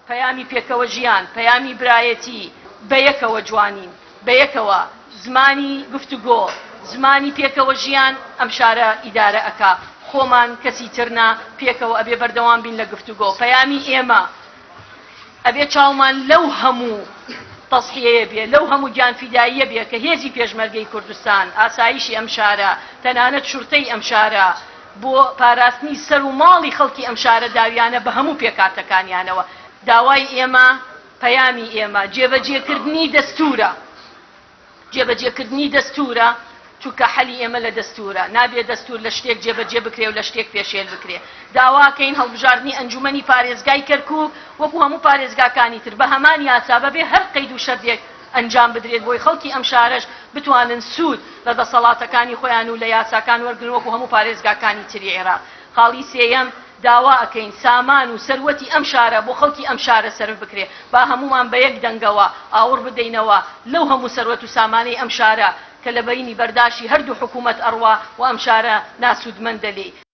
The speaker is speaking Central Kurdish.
پەیامی پێکەوە ژیان، پەیامی برایەتی، بەیەکەوە جوانین، بەیەکەوە زمانی گفتوگۆ، زمانی پێکەوە ژیان ئەم شارە ئیدارە ئەکا، خۆمان کەسی تر نا، پێکەوە ئەبێ بەردەوام بین لە گفتوگۆ، پەیامی ئێمە ئەبێ چاومان لەو هەموو تەزحیەیە بێ، لەو هەموو گیانفیداییە بێ کە هێزی پێشمەرگەی کوردستان، ئاسایشی ئەم شارە، تەنانەت شورتەی ئەم شارە بۆ پاراستنی سەر و ماڵی خەڵکی ئەم شارە داویانە بە هەموو پێکهاتەکانیانەوە. داوای ئێمە، پەیامی ئێمە، جێبەجێکردنی دەستوورە. جێبەجێکردنی دەستوورە، چونکە حەلی ئێمە لە دەستوورە. نابێ دەستوور لە شتێک جێبەجێ بکرێ و لە شتێک پێشێل بکرێ. داواکەین هەڵبژاردنی ئەنجوومەنی پارێزگای کەرکووک وەکو هەموو پارێزگاکانی تر بە هەمان یاسا بەبێ هەر قەید و شەرتێک ئەنجام بدرێت بۆی خەڵکی ئەم شارەش بتوانن سوود لە دەسەڵاتەکانی خۆیان و لە یاساکان وەرگرن وەکو هەموو پارێزگاکانی تری عێراق. خاڵی سێیەم، داوا ئەکەین سامان و سەروەتی ئەم شارە بۆ خەڵکی ئەم شارە سەرف بکرێ. با هەموومان بە یەک دەنگەوە ئاوڕ بدەینەوە لەو هەموو سەروەت و سامانەی ئەم شارە کە لە بەینی بەرداشی هەردوو حکوومەت ئەڕوا و ئەم شارە ناسوودمەندە لێی.